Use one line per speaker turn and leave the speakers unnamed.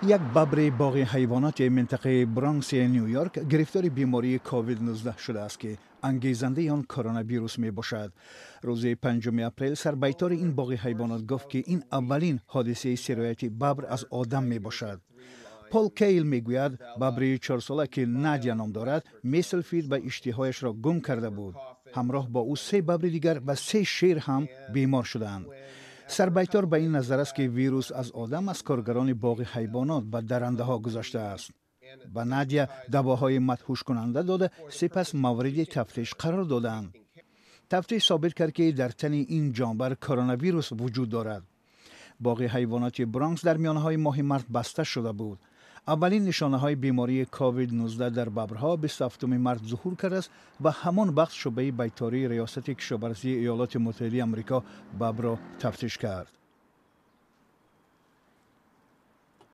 Як бабри боғи ҳайвоноти минтақаи Бронкси Нью-Йорк гирифтори бемории ковид-19 шудааст, ки ангезандаи он коронавирус мебошад. Рӯзи 5 апрел сарбайтори ин боғи ҳайвонот гуфт, ки ин аввалин ҳодисаи сирояти бабр аз одам мебошад. Пол Кейл мегӯяд, бабри 4сола, ки Надя ном дорад, меселфид ва иштиҳояшро гум карда буд. Ҳамроҳ бо ӯ се бабри дигар ва се шер ҳам бемор шудаанд. Сарбайтор ба ин назар аст, ки вирус аз одам аз коргарони боғи ҳайвонот ба дарандаҳо гузаштааст. Ба Надя давоҳои мадҳушкунанда дода, сипас мавриди тафтиш қарор додаанд. Тафтиш собит кард, ки дар тани ин ҷонвар коронавирус вуҷуд дорад. Боғи ҳайвоноти Бронкс дар миёнаҳои моҳи март баста шуда буд. Аввалин нишонаҳои бемории ковид-19 дар бабрҳо 27 март зуҳур кардааст ва ҳамон вақт шӯъбаи байтории Риёсати кишоварзии Иёлоти Муттаҳидаи Амрико бабрро тафтиш кард.